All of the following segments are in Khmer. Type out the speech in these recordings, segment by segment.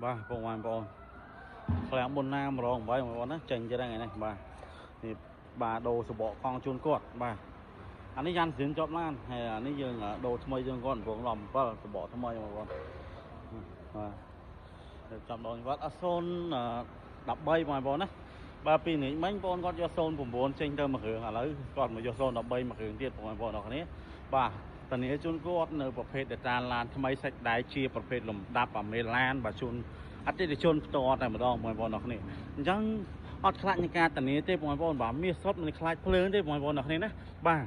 បាទបងប្អូនឃ្លាំងមុនណា108បងប្អូនណាចេញទៀតហ្នឹងឯនេះបាទនេះបាទដូរសបកកង់ជូនគាត់បាទអានេះយ៉ាន់ស្រៀងជាប់ឡានហើយអានេះយើងដូរថ្មីជូនគាត់កំពង17សបកថ្មីបងប្អូនបាទចាំដល់វត្តអ013បងប្អូនណាបាទពីនេះមិញបងគាត់យក09ចេញទៅមួយគ្រឿងឥឡូវគាត់មកយក013មួយគ្រឿងទៀតបងប្អូនអរគ្នាបាទតានីជូនគាត់នៅប្រភេទតាឡានថ្មីសាច់ដែកជាប្រភេទលំដាប់អាមេឡានបាទជូនអតិថិជនផ្ទាល់តែម្ដងបងប្អូនអរគ្នាអញ្ចឹងអត់ខ្លាចនឹងការតានីទេបងប្អូនបាទមាសសុទ្ធមិនខ្លាចភ្លើងទេបងប្អូនអរគ្នាណាបាទ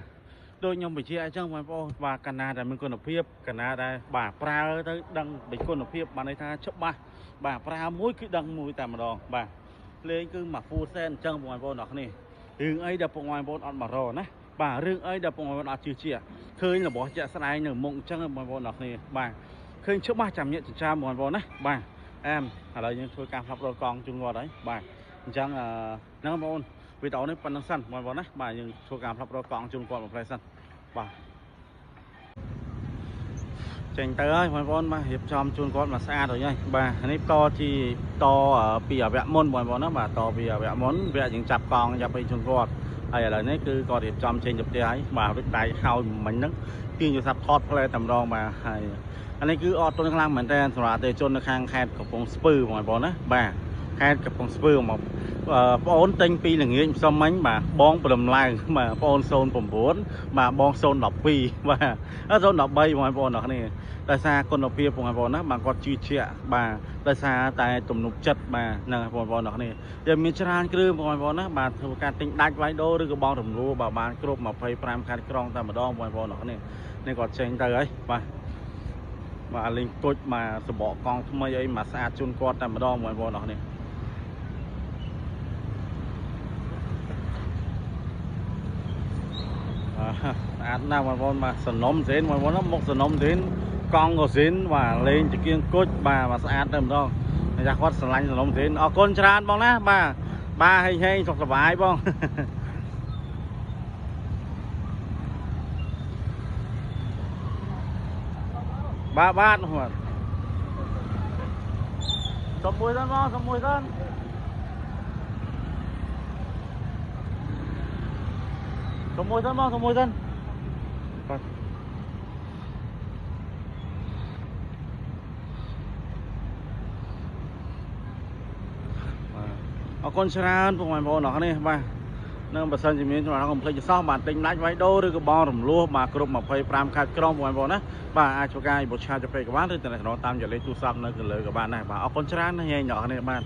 ដូចខ្ញុំបញ្ជាក់អញ្ចឹងបងប្អូនបាទកាលណាដែលមានគុណភាពកាលណាដែលបាទប្រើទៅដឹងពីគុណភាពបាទន័យថាច្បាស់បាទប្រើមួយគឺដឹងមួយតែម្ដងបាទលេងគឺមួយ full set អញ្ចឹងបងប្អូនអរគ្នារឿងអីដែលបងប្អូនអត់មករកណាបាទរឿងអីដែលបងប្អូនអត់ជឿជាក់ឃើញរបស់ជាក់ស្ដែងនៅមុខអញ្ចឹងបងប្អូនអរគ្នាបាទឃើញច្បាស់ចាំញាក់ចិញ្ចើមបងប្អូនណាបាទអែមឥឡូវយើងធ្វើការផ្លាប់រកង់ជូនគាត់ហើយបាទអញ្ចឹងហ្នឹងបងប្អូនវីដេអូនេះប៉ុណ្្នឹងសិនបងប្អូនណាបាទយើងធ្វើការផ្លាប់រកង់ជូនគាត់មួយផ្លែសិនបាទចេញទៅហើយបងប្អូនបាទរៀបចំជូនគាត់មកស្អាតហើយបាទនេះតជាតពីអវៈមុនបងប្អូនណាបាទតពីអវៈមុនវគ្គយើងចាប់កង់ចាប់អីជូនគាត់ហើយឥឡូវនេះគឺគាត់រៀបចំចេញទៅផ្ទះហើយបាទរួចដៃហើយមិញហ្នឹងទាញទូរស័ព្ទថតផ្លែតែម្ដងបាទហើយអានេះគឺអត់ទន់ខ្លាំងមែនតើសម្រាប់អតិថិជននៅខាងខេត្តកំពង់ស្ពឺបងប្អូនណាបាទខេត្តកំពង់ស្ពឺមកបងអូនទិញពីល្ងាចម្សិលមិញបាទបងព្រមឡើងបាទបងអូន09បាទបង012បាទ013បងប្អូនអរគ្នាដោយសារគុណភាពបងប្អូនណាបាទគាត់ជឿជាក់បាទដោយសារតែទំនុកចិត្តបាទហ្នឹងបងប្អូនអរគ្នាយើងមានច្រើនគ្រឿងបងប្អូនណាបាទធ្វើការទិញដាច់វាយដូរឬក៏បងរំលោះបាទបានគ្រប់25ខេត្តក្រុងតែម្ដងបងប្អូនអរគ្នានេះគាត់ចេញទៅហើយបាទបាទលេងគុជបាទសបកកង់ថ្មីអីមកស្អាតជូនគាត់តែម្ដងបងប្អូនអរគ្នាស្អាតណាស់បងប្អូនបាទសនំសេនបងប្អូនមុខសនំសេនកង់ក៏សេនបាទលេងចង្គៀងគុជបាទបាទស្អាតតែម្ដងយ៉ាគាត់ស្រឡាញ់សនំសេនអរគុណច្រើនបងណាបាទបាទហេងហេងសុខសប្បាយបងបាទបាទបាទសុំមួយសិនបងសុំមួយសិនសុំមួយសិនបងសុំមួយសិនបាទអរគុណច្រើនបងប្អូនអរគ្នាបាទនឹងបើសិនជាមានចំណងកុំភ្លេចសោះបាទទិញដាច់វាយដូរឬក៏បងរំលោះបាទគ្រប់25ខេត្តក្រុងបងប្អូនណាបាទអាចធ្វើការបូឆាទៅពេកក៏បានឬតំណតាមលេខទូរស័ព្ទនៅលើក៏បានដែរបាទអរគុណច្រើនណាស់ញ៉ែអ្នកគ្នាបាទ